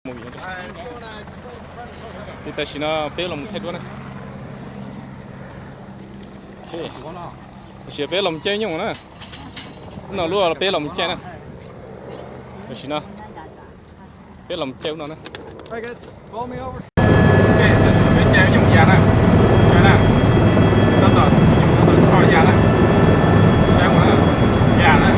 Mus vim no, tam sim no peb los mus thaij duab na. Tam sim peb los mus caij nyuj na. Ub no lub peb los mus caij na. Tam sim no peb los mus caij ub no na. Peb caij nyuj ya na. Saib na, tab tom nyuj tab tom tso ya na. Saib mus na, ya na.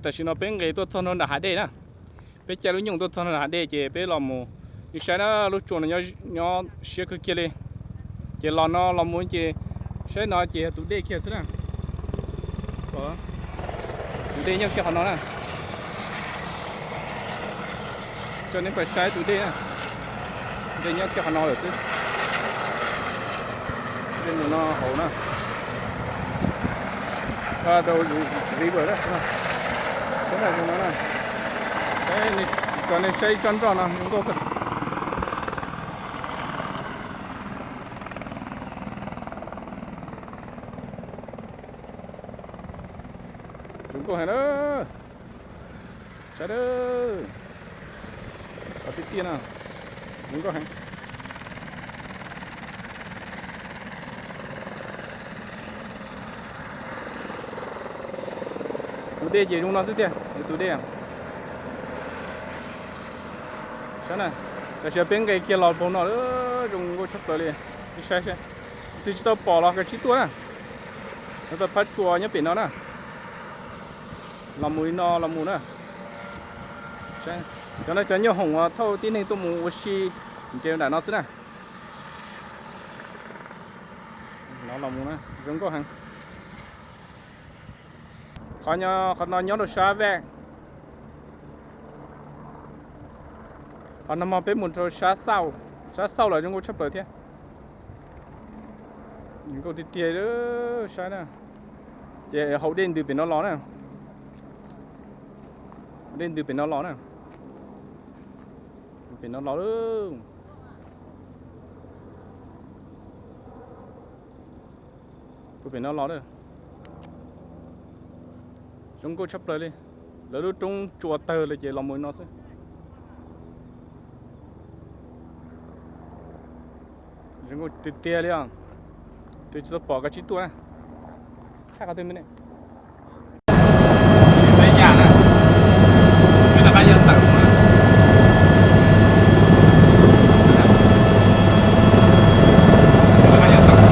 Tam sim no peb nqes tuaj txog nram hav dej na. Peb caij lub nyuj tuaj txog nram hav dej ces peb los mus, nej saib na, lub tsua no nyob siab kawg kiag li. Ces los no los mus ces saib no ces yog tus dej kiag xwb na. Tus dej nyob kiag qhov no na. Tso nej pais saib tus dej na. Dej nyob kiag qhov no lawm xwb. Dej mus no hauv na. Colorado River na. Saib na, zoo no na. Saib, tso nej saib ib tsob nroj no zoo nkauj kawg. Zoo nkauj heev na. Saib na. Qhov tiaj tiaj no zoo nkauj heev. Tus dej ces zoo no xwb tiag, tus dej. Saib na, tam sim peb nqes kiag los pem no, zoo nkauj tshaj plaws li. Nej saib saib, twb tsis tau pom los kav tsij tuaj na. Lawv tau phab tsua nyob pem no na. Los mus li no los mus na. Cov no cov nyuj hoom uas thauj tib neeg tuaj mus ua si nres nram no xwb na. Los mus na, zoo nkauj heev. Qhov, qhov no nyob rau sab vej. Qhov no mas peb mus rau sab xauj, sab xauj los zoo nkauj tshaj plaws thiab. Zoo nkauj tiag tiag, saib na. Ces haus dej ntws pem no los na. Haus dej ntws pem no los na. Pem no los lawm. Pem no los lawm. Zoo nkauj tshaj plaws li. Lawv lub roob tsua tawg lawm ces los mus no xwb. Zoo nkauj tiag tiag li os. Twb tsis tau pom kav tsij tuaj na. Thaij qhov twg me ne. Peb yam na, peb rov qab yuav tawm mus na. Peb rov qab yuav tawm mus.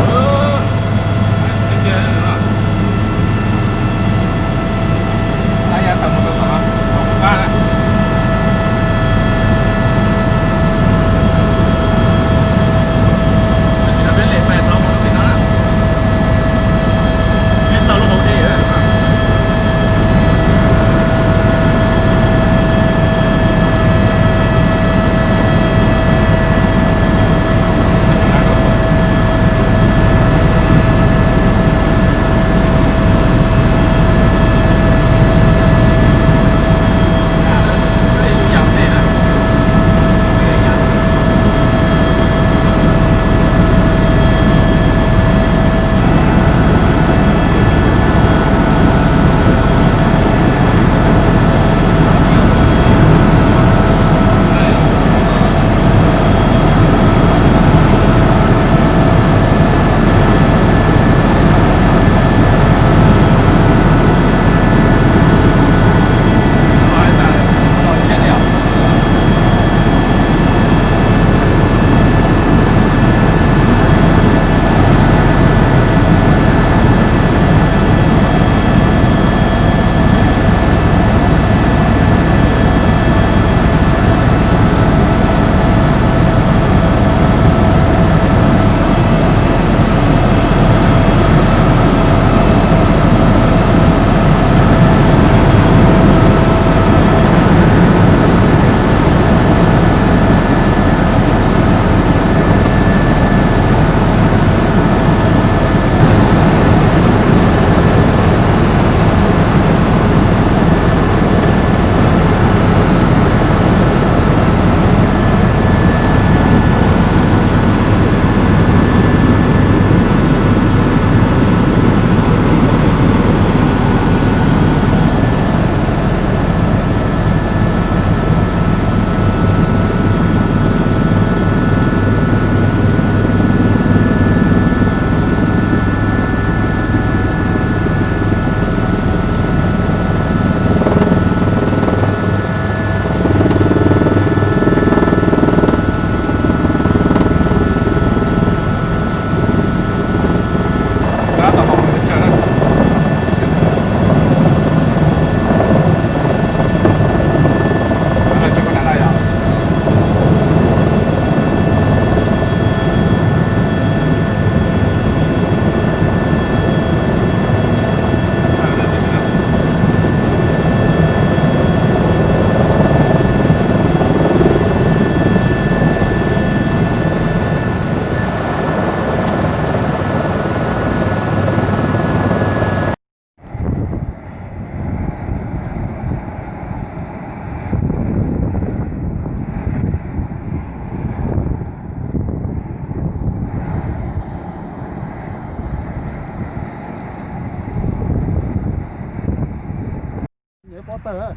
Tawg.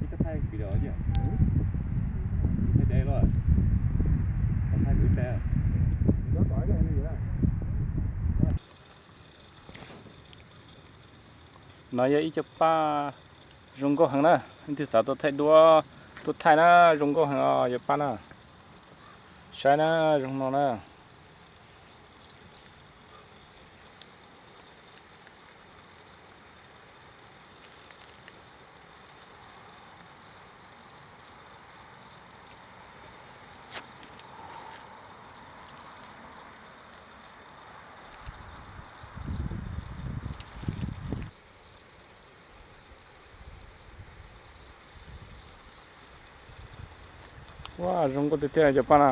Ib thaij video thiab. Thaij dev los, thaij kuv ib pliag. No yog ib co paj zoo nkauj heev na, leej twg xav tuaj thaij duab, tuaj thaij na, zoo nkauj heev os cov paj na. Saib na, zoo no na. Ua zoo nkauj tiag tiag cov paj na.